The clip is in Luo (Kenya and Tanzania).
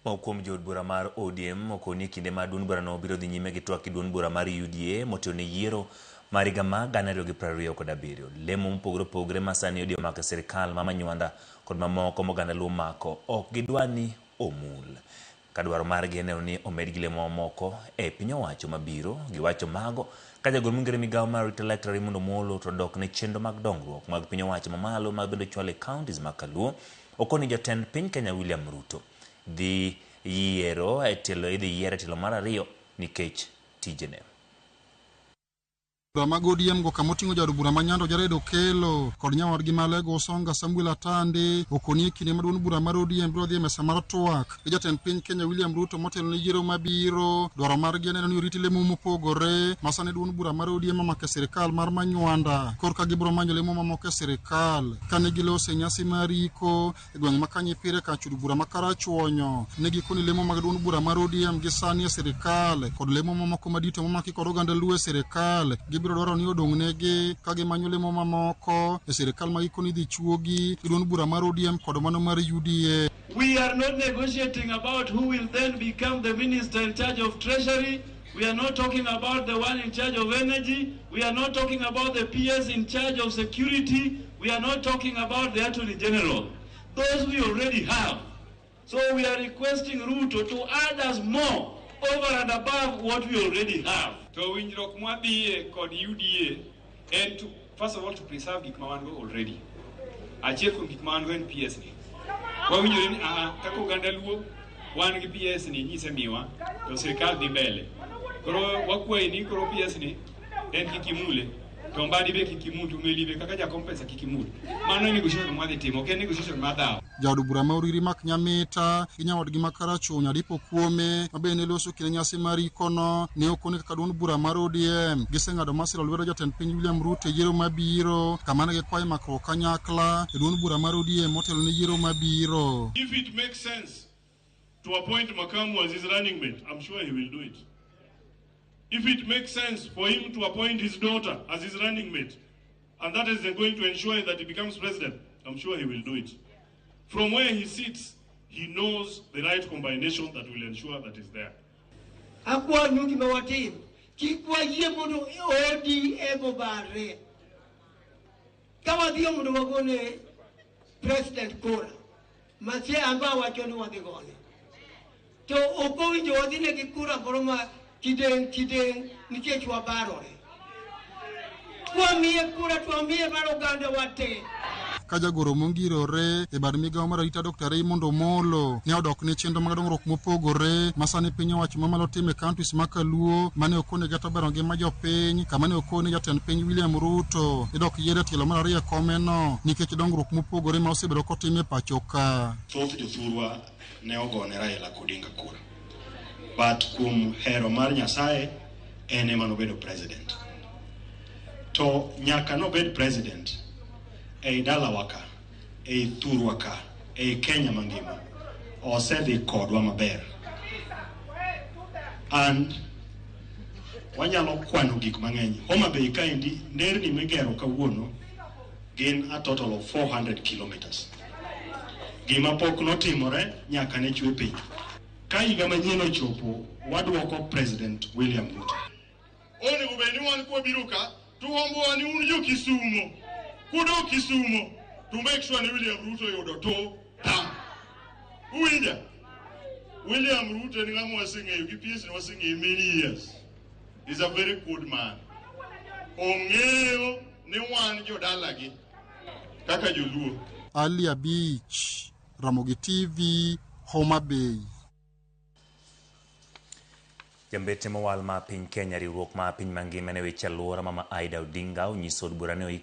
Moko kuom jood bura mar ODM okoni e kinde ma duond burano biro dhi nyime gi twak gi duond bura mar UDA motelo ne yiero mar higa ma 2027. Lemo mopogore opogore ma sani ODM omako e sirkal ma Manywanda kod mamoko ma oganda Luo omako ok gidwa ni omul. Ka dwaro margi en neno ni omedgi lemo mamoko e piny owacho mabiro, giwacho mago ka jagol mongere migawo mar arita Lector Raymond Omolo to dok ne chenro mag dongruok mag piny owacho mamalo ma bende ochwal e counties ma Kaluo okoni jatend piny Kenya William Ruto dhi yiero e tielo idhi yier e tielo mar ariyo nikech tijene. Bura mag ODM go kama oting'o jaod bura ma Nyando Jared Okello kod nyawadgi ma Alego Usonga Samuel Atandi okoni e kinde ma duond bura mar ODM biro dhi e mesa mar twak gi jatend piny Kenya William Ruto motelo ne yiero mabiro. Dwaro margi en neno ni oriti lemo mopogore ma sani duond bura mar ODM omako e sirkal mar Manywanda korka gibiro manyo lemo mamoko e sirkal. Kane giloso e nyasi mar iko E gweng' ma Kanyipire kar chud bura ma Karachuonyo, ne gikoni lemo mag duond bura mar ODM gi sani e sirikal kod lemo mamoko madito momaki kod oganda Luo e sirikal gibiro dwaro ni odong'negi ka gimanyo lemo mamoko e sirikal ma gikoni idhi chuogi gi duond bura mar ODM kod mano mar UDA. We are not negotiating about who will then become the minister in charge of treasury. We are not talking about the one in charge of energy. We are not talking about the PS in charge of security. We are not talking about the Attorney General. Those we already have. So we are requesting Ruto to add us more over and above what we already have. To winjruok mwadhiye kod UDA en to, first of all to preserve gik ma wan go already. Achiel kuom gik ma wan go en PS ni. Wawinjore ni aa, kaka oganda Luo wan gi PS ni nyise miwa to sirkal dhi mbele. Koro wakwayi ni koro PS ni en kik imule. To Mbadi be kik imul, to Meli be kaka jakom pesa kik imul. Mano e negotiation mwadhi timo, ok en negotiation mar dhawo. Jaod bura ma Uriri Mark Nyamita gi nyawadgi ma Karachuonyo Adipo Kuome ma bende ne loso kinde nyasi mar ikono ne okone kaka duond bura mar ODM giseng'ado mar siro lwedo jatend piny William Ruto e yiero mabiro kama ne gikwaye makruok kanyakla e duond bura mar ODM motelo ne yiero mabiro. If it makes sense to appoint Makamu as his running mate, I'm sure he will do it. If it makes sense for him to appoint his daughter as his running mate, and that is going to ensure that he becomes president, I'm sure he will do it. From where he sits, he knows the right combination that will ensure that is there. Akwanu gima watim, kik wayie mondo ODM obarre. Ka wadhiyo mondo wagone president kura, Masia amba wacho ni wadhi gone. To ok owinjo wadhi negi kura moro ma kideng' kideng' nikech wabarore. Kwamiye kura to wamiye mar oganda wa te. Ka jagoro mongirore e bad migawo mar arita Dr. Raymond Omolo ne odok ne chenro mag dongruok mopogore ma sani piny owacho mamalo timo e counties ma Kaluo mane okone kata bero ngima jopiny kama ne okone jatend piny William Ruto idok yier e tielo mar ariyo e komeno nikech dongruok mopogore ma osebedo kotim e pacho ka. Thoth jothurwa ne ogone Raila Odinga kura. But kuom hero mar Nyasaye, en ema nobedo president. To nyaka nobed president ei dalawa ka, ei thurwa ka, ei Kenya mangima, osedhi kodwa maber. And wanyalo kwano gik mang'eny. Homa Bay kaendi, nderni migero kawuono gin a total of 400 kilometers. Gima pok notimore nyaka ne chwe piny. Ka higa manyien ochopo, waduoko President William Ruto. Onego bed ni wan kwabiro ka to hombowa ni un jo Kisumo. Kudok Kisumo to make sure ni William Ruto oyudo to tam. Uwinja? William Ruto en ng'ama waseng'eyo gi PS ne waseng'eyo many years. He's a very good man. Ong'eyo ni wan jodalagi kaka joluo. Ali Abich, Ramogi TV, Homa Bay. Jambete mowal ma piny Kenya, riwruok ma piny mangima ne weche alwora Mama Aida Odinga onyiso od bura ni oik